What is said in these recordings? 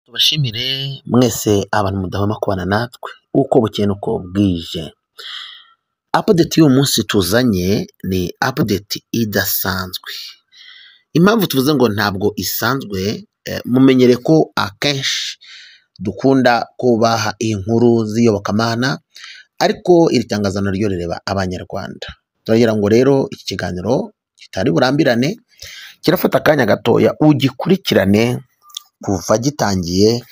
Tubashimire mwese abantu mudahwema kubana natwe uko bukeye n'uko bwije. Update y'uyu munsi tuzanye ni update idasanzwe. Impamvu tuvuze ngo ntabwo isanzwe, mumenyere ko akenshi dukunda kubaha inkuru z'iyobokamana, ariko iri tangazo naryo rireba Abanyarwanda. Turagira ngo rero iki kiganiro kitari burambirane, kirafata akanya gatoya ugikurikirane kuva gitangiye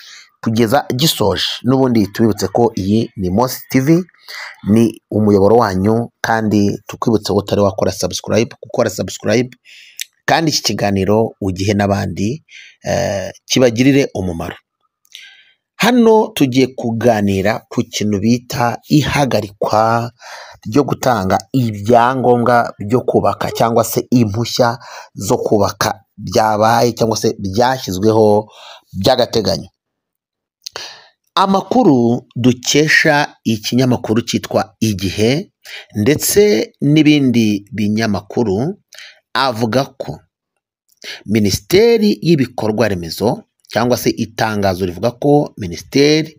kugeza gisoje. N'ubundi tubibutse ko iyi ni Mos TV, ni umuyoboro wanyu, kandi tukwibutse ko utari wakora subscribe, gukora subscribe, kandi iki kiganiro ugihe n'abandi kibagirire umumaro. Hano tugiye kuganira ku kintu bita ihagarikwa ryo gutanga ibyangombwa byo kubaka cyangwa se impushya zo kubaka byabaye cyangwa se byashyizweho by'agateganyo. Amakuru dukesha ikinyamakuru cyitwa Igihe ndetse n'ibindi binyamakuru avuga ko Minisiteri y'ibikorwa remezo cyangwa se itangazo rivuga ko Minisiteri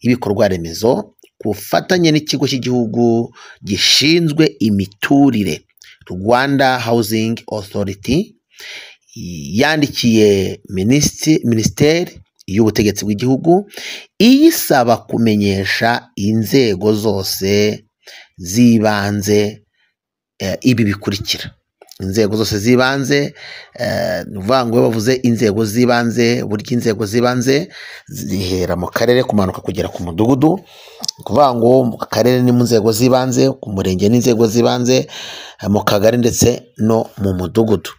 y'ibikorwa remezo ku bufatanye n'ikigo cy'igihugu gishinzwe imiturire, Rwanda Housing Authority, yandikiye Minisiteri y'ubutegetsi bw'igihugu iyisaba kumenyesha inzego zose z'ibanze ibi bikurikira. Inzego zose z'ibanze, ni ukuvuga ngo iyo bavuze inzego z'ibanze, burya inzego z'ibanze zihera mu karere kumanuka kugera ku mudugudu. Ni ukuvuga ngo mu karere ni mu nzego z'ibanze, ku murenge ni inzego z'ibanze, mu kagari ndetse no mu mudugudu.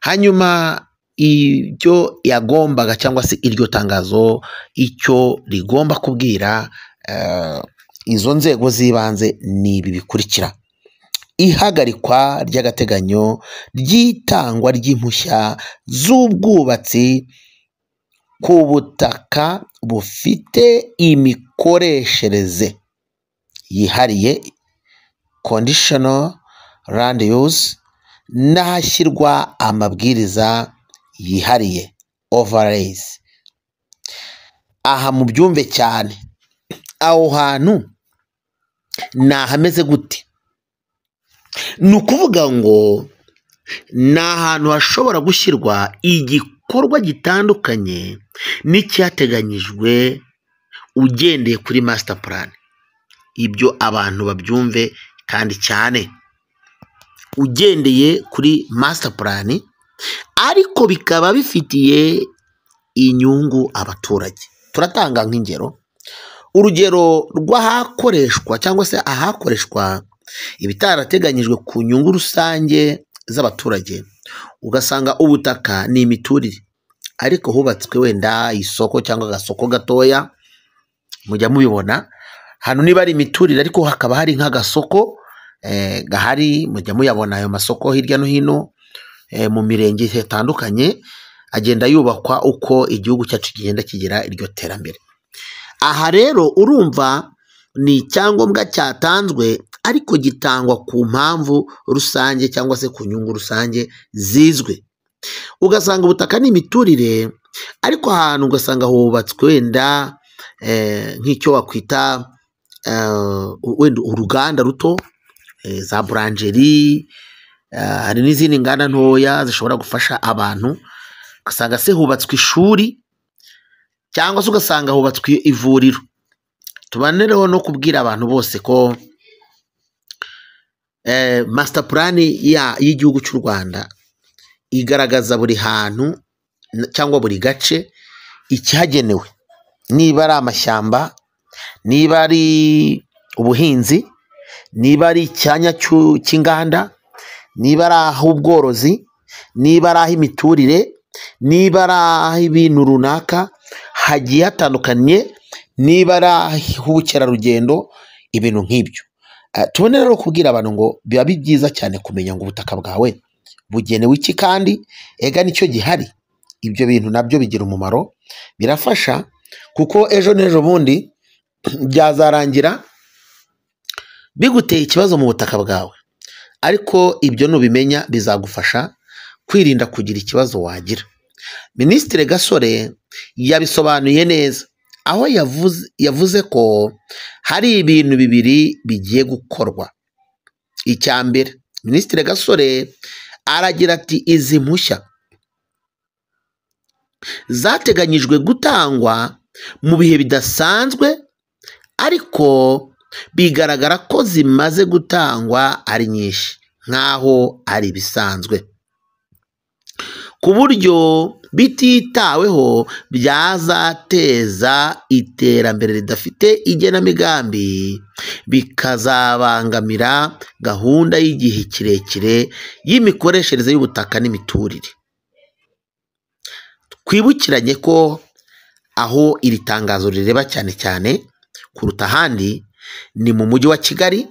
Hanyuma ibyo yagombaga cyangwa se iryo tangazo icyo rigomba kubwira izo nzego z'ibanze ni ibi bikurikira: ihagarikwa ry'agateganyo ry'itangwa ry'impushya z'ubwubatsi ku butaka bufite imikoreshereze yihariye, conditional land use, n'ahashyirwa amabwiriza yihariye, overlays. Aha mubyumve cyane, aho hantu ni ahameze gute? Ni ukuvuga ngo ni ahantu hashobora gushyirwa igikorwa gitandukanye n'icyateganyijwe ugendeye kuri master plan. Ibyo abantu babyumve kandi cyane, ugendeye kuri master plan, ariko bikaba bifitiye inyungu abaturage. Turatanga nk'ingero, urugero rw'ahakoreshwa cyangwa se ahakoreshwa ibitarateganyijwe ku nyungu rusange z'abaturage, ugasanga ubutaka ni imiturire ariko hubatswe wenda isoko cyangwa agasoko gatoya. Mujya mubibona hano, niba ari imiturire ariko hakaba hari nk'agasoko gahari, mujya muyabona ayo masoko hirya no hino mu mirenge itandukanye, agenda yubakwa uko igihugu cyacu kigenda kigira iryo terambere. Aha rero urumva ni icyangombwa cyatanzwe ariko gitangwa ku mpamvu rusange cyangwa se ku nyungu rusange zizwi. Ugasanga ubutaka ni imiturire ariko ahantu ugasanga hubatswe wenda nk'icyo wakwita wenda uruganda ruto, za boulangerie, hari n'izindi nganda ntoya zishobora gufasha abantu. Ugasanga se hubatswe ishuri cyangwa se ugasanga hubatswe ivuriro. Tubonereho no kubwira abantu bose ko master plan y'igihugu cy'u Rwanda igaragaza buri hantu cyangwa buri gace icyagenewe, niba ari amashyamba, niba ari ubuhinzi, niba ari icyanya cy'inganda, niba ari ah'ubworozi, niba ari ah'imiturire, niba ari ah'ibintu runaka hagiye hatandukanye, niba ari ah'ubukerarugendo, ibintu nk'ibyo. Tubone rero kubwira abantu ngo biba ari byiza cyane kumenya ngo ubutaka bwawe bugenewe iki, kandi ega nicyo gihari. Ibyo bintu nabyo bigira umumaro, birafasha, kuko ejo n'ejo bundi byazarangira biguteye ikibazo mu butaka bwawe, ariko ibyo nubimenya bizagufasha kwirinda kugira ikibazo wagira. Minisitiri Gasore yabisobanuye neza, aho yavuze ko hari ibintu bibiri bigiye gukorwa. Icya mbere, Minisitiri Gasore aragira ati izi mpushya zateganyijwe gutangwa mu bihe bidasanzwe, ariko bigaragara ko zimaze gutangwa ari nyinshi nk'aho ari ibisanzwe, ku buryo bititaweho byazateza iterambere ridafite igenamigambi, bikazabangamira gahunda y'igihe kirekire y'imikoreshereze y'ubutaka n'imiturire. Twibukiranye ko aho iri tangazo rireba cyane cyane kuruta ahandi ni mu mujyi wa Kigali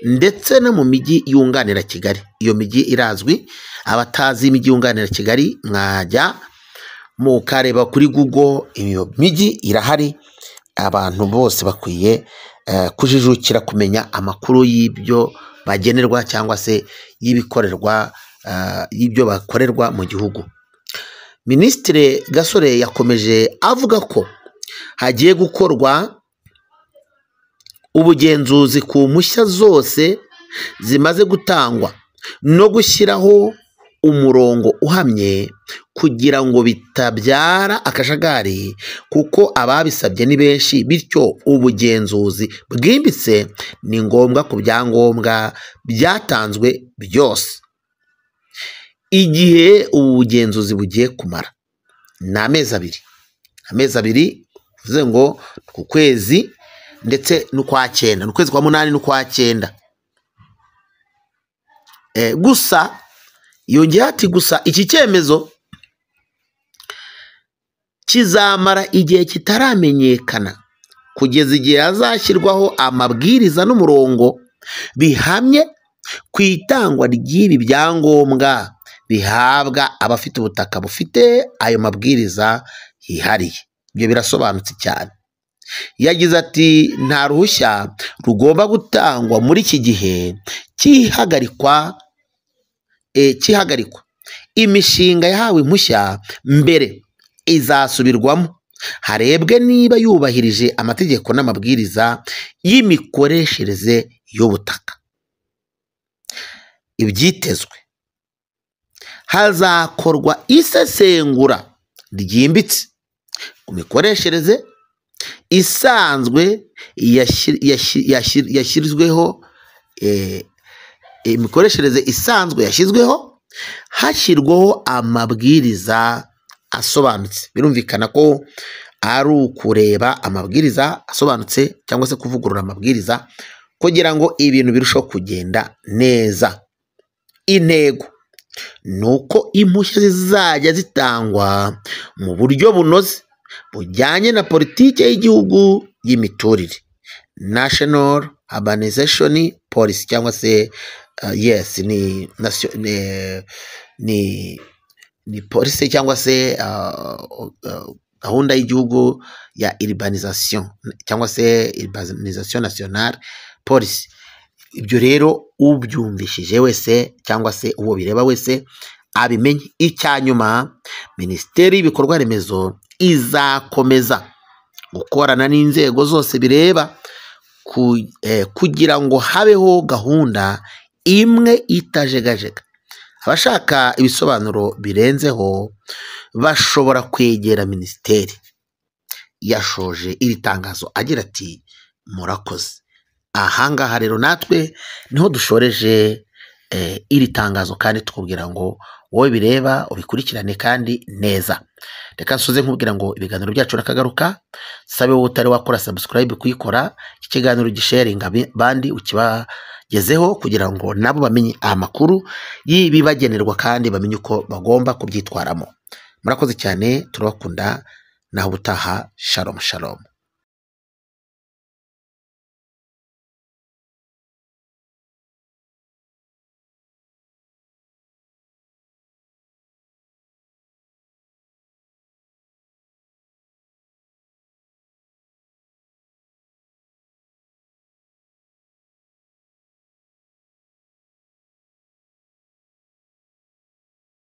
ndetse no mu mijyi yunganira Kigali. Iyo mijyi irazwi, abatazi imijyi yunganira Kigali mwajya mukareba kuri Google, iyo mijyi irahari. Abantu bose bakwiye kujijukira kumenya amakuru y'ibyo bagenerwa cyangwa se y'ibikorerwa, y'ibyo bakorerwa mu gihugu. Minisitiri Gasore yakomeje avuga ko hagiye gukorwa ubugenzuzi ku mpushya zose zimaze gutangwa no gushyiraho umurongo uhamye kugira ngo bitabyara akajagari, kuko ababisabye ni benshi, bityo ubugenzuzi bwimbitse ni ngombwa ku byangombwa byatanzwe byose. Igihe ubu bugenzuzi bugiye kumara ni amezi abiri, amezi abiri bivuze ngo ku kwezi ndetse n'ukwa cyenda, ni ukwezi kwa munani n'ukwa cyenda. Gusa yongera ati gusa iki cyemezo kizamara igihe kitaramenyekana kugeza igihe hazashyirwaho amabwiriza n'umurongo bihamye ku itangwa ry'ibi byangombwa bihabwa abafite ubutaka bufite ayo mabwiriza yihariye. Ibyo birasobanutse cyane. Yagize ati nta ruhushya rugomba gutangwa muri iki gihe cy'ihagarikwa. Imishinga yahawe impushya mbere izasubirwamo harebwe niba yubahirije amategeko n'amabwiriza y'imikoreshereze y'ubutaka. Ibyitezwe, hazakorwa isesengura ryimbitse ku mikoreshereze isanzwe yashyizweho, imikoreshereze isanzwe yashyizweho, hashyirwaho amabwiriza asobanutse. Birumvikana ko ari ukureba amabwiriza asobanutse cyangwa se kuvugurura amabwiriza kugira ngo ibintu birusheho kugenda neza. Intego ni uko impushya zizajya zitangwa mu buryo bunoze bujyanye na politiki y'igihugu y'imiturire, National Urbanization Policy, cyangwa se yes ni policy cyangwa se gahunda y'igihugu ya urbanisation cyangwa se urbanisation nationale policy. Ibyo rero ubyumvishije wese cyangwa se uwo bireba wese abimenye. Icyanyuma, Minisiteri y'ibikorwa remezo izakomeza gukorana n'inzego zose bireba kugira ngo habeho gahunda imwe itajegajega. Abashaka ibisobanuro birenzeho bashobora kwegera minisiteri. Yashoje iri tangazo agira ati murakoze. Ahangaha rero natwe niho dushoreje iri tangazo, kandi tukubwira ngo wowe bireba ubikurikirane kandi neza. Reka nsoze nkubwira ngo ibiganiro byacu nakagaruka, sabe wowe utari wakora subscribe kuyikora, iki kiganiro gisharinga bandi ukibagezeho kugira ngo nabo bamenye amakuru y'ibibagenerwa kandi bamenye uko bagomba kubyitwaramo. Murakoze cyane, turabakunda, naho ubutaha. Shalom shalom.